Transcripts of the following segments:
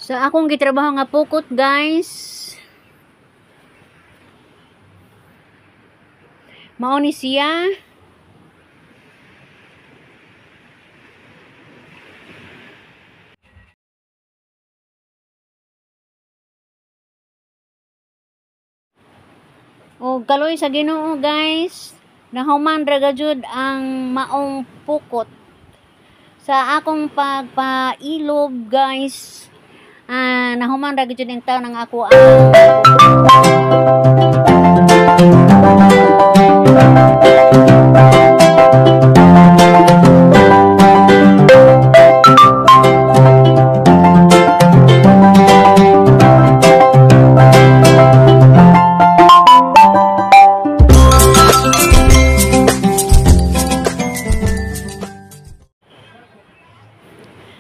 Sa akong gitrabaho nga pukot, guys. Mao ni siya. O kaloy sa Ginoo, guys. Nahuman ra gajud ang maong pukot. Sa akong pagpailob, guys. Nahuman ra gajud ang taon ang ako ang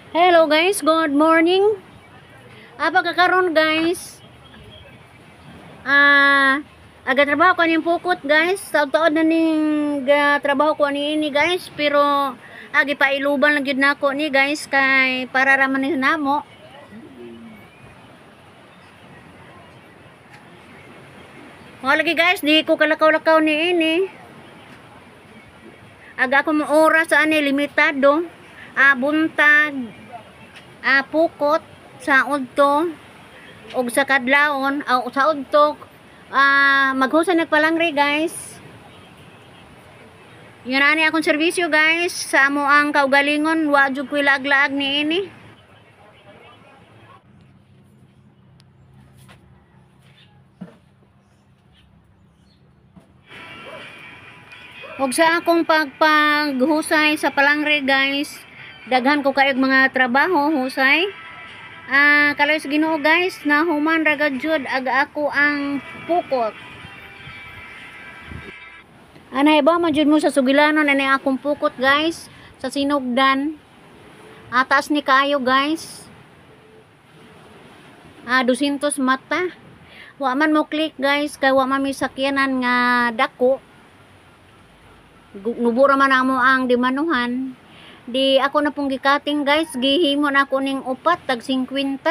Hello guys, good morning. Pagkakaroon guys. Aga trabaho ko aning pukot, guys. Taod-taod na ning trabaho ko ani ini, guys, pero agi pailuban lang gyud nako ni, guys, kay para ra man ni namo. Mga lagi guys, di ko kalakaw-lakaw ni ini. Aga ako mo oras sa ani limitado. Buntag, pukot sa udto og sa kadlawon sa udto, maghusa nagpalangre, guys. Yun ani akong serbisyo, guys, sa amo ang kaugalingon, wa jud ko'y laag-laag ni ini. Og sa akong pagpaghusay sa palangre, guys, daghan ko kaayog mga trabaho husay. Kaloy sa Ginoo, guys, nahuman ra gud aga ako ang pukot. Anay ba man jud mo sa sugilanon ani akong pukot, guys, sa sinugdan. Taas ni kaayo, guys. 200 mata. Wa man mo click, guys, kay wa man mi sakyanan nga dako. Nubo ra man amo ang dimanuhan. Di ako na pong gikating, guys, gihimo na ako ning upat tag 50.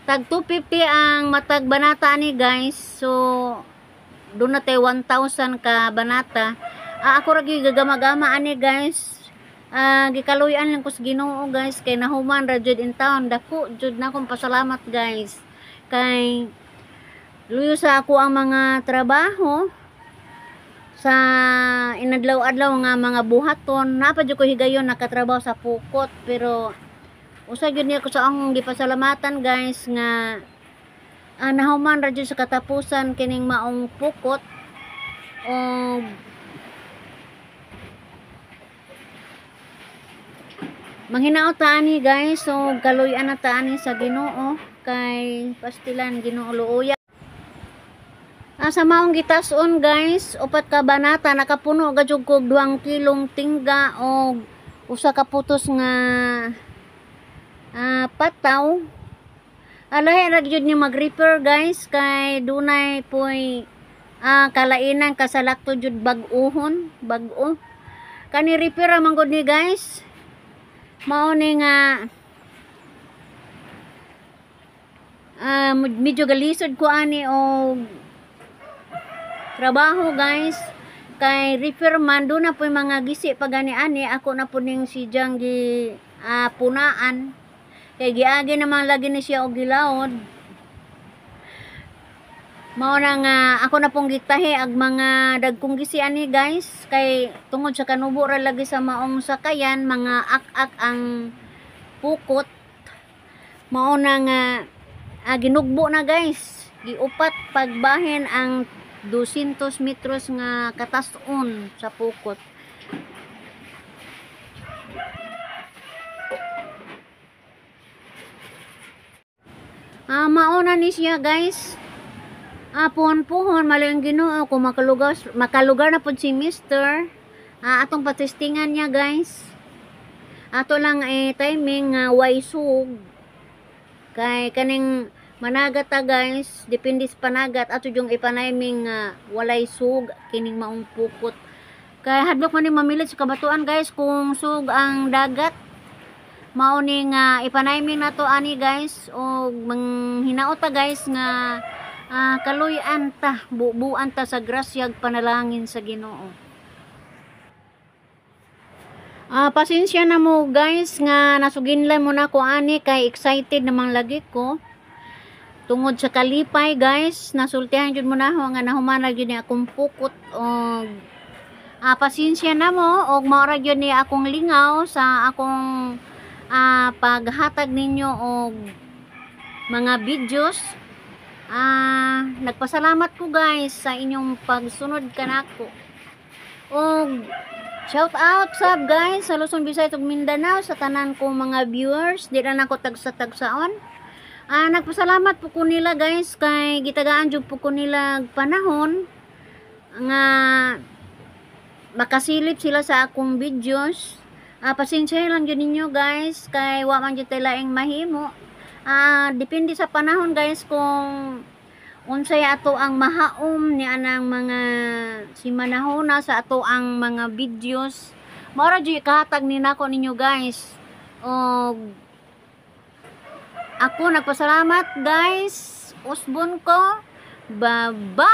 Tag 250 ang matag banata ani, guys. So doon na tay 1,000 ka banata. Ako ra gyud gagamagama ani, guys. Gikaluy-an lang ko sa Ginoo, guys, kay nahuman ra jud in town. Dako jud na akong pasalamat, guys. Kay luyo sa ako ang mga trabaho sa inadlaw-adlaw nga mga buhaton. Napa jud ko higayon nakatrabaho sa pukot, pero usa gyud niya ko sa akong gipasalamatan, guys, nga nahuman ra jud sa katapusan kining maong pukot. Og manghinaot ta ani, guys, so kaluy-an na ta ani sa Ginoo kay pastilan Ginoo luoya. Sa maong gitason, guys, upat ka banata, nakapuno gajud kog 2 kilong tingga og usa ka putos nga pataw. Alahi ra gyud ni mag-repair, guys, kay dunay poy kalainan kasalakto jud bag-uhon, bag-o. Kani repair ra man gud ni, guys. Mao ni nga medyo galisod ko ani og trabaho, guys, kay repair man do na po yung mga gisi pag ani-ani ako na po ning si Jang gi punaan kay giagi naman lagi ni siya og gilaod. Mao na nga ako na pong gitahi ag mga dagkong gisi ani, guys, kay tungod sa kanubo ra lagi sa maong sakayan, mga ak-ak ang pukot. Mao na nga ginugbo na, guys, giupat pagbahin ang 200 metros nga katason sa pukot. Mauna ni siya, guys. Puhon-puhon mali ang Ginoo kung makalugar na pud si Mister. Atong patestingan niya, guys. Ato lang timing nga way sug. Kay kaning managat ta, guys, depende sa panagat ato yung ipanaymin nga walay sug kining maong pukot. Kay hadlok man ni mamilit sa kabatuan, guys, kung sug ang dagat. Mao ni nga ipanaymin nato ani, guys, og manghinaot ta, guys, nga kaluy-an ta, bubuan ta sa grasya ug panalangin sa Ginoo. Pasensya na mo, guys, nga nasuginlan mo na ko ani kay excited namang lagi ko. Tungod sa kalipay, guys, nasultihan jud mo na ako nga nahuman na jud ni akong pukot og pasensya na mo og mao ra jud ni akong lingaw sa akong paghatag ninyo og mga videos. Nagpasalamat ko, guys, sa inyong pagsunod kanako. Og shout out sab, guys, sa Luzon, Visayas ug Mindanao, sa tanan kong mga viewers, di na nako tagsa-tagsaon. Nagpasalamat po ko nila, guys, kay gitagaan jud po ko nila panahon nga makasilip sila sa akong videos. Pasensya lang jud ninyo, guys, kay wa man jud tay laing mahimo. Depende sa panahon, guys, kung unsay ato ang mahaom ni anang mga simanahona sa ato ang mga videos. Mao ra jud kahatag ni nako ninyo, guys. Og ako nagpasalamat, guys. Usbon ko. Bye-bye!